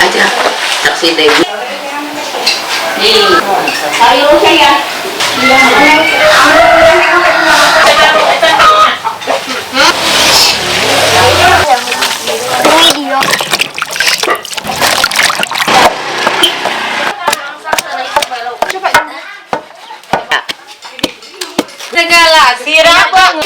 Aja, taksi deh. Ayo saya. Segala sirap bang.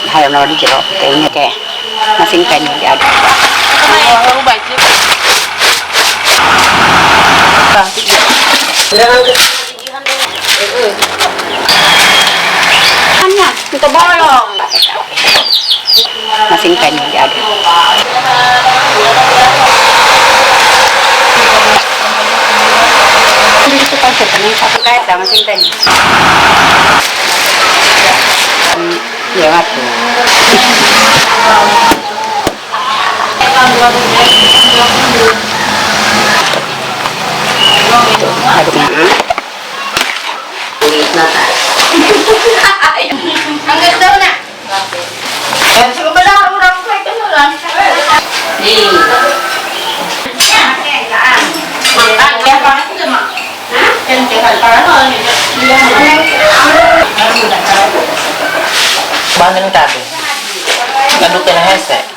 Hayam na di jero, kayaknya kayak masing pen di ada. Hanya itu bolong. Masing pen di ada. Itu konsep ini satu kait dah masing pen. Ya mati. Hanggang daw na. Bahan ng tabi. Nandun ka na hese.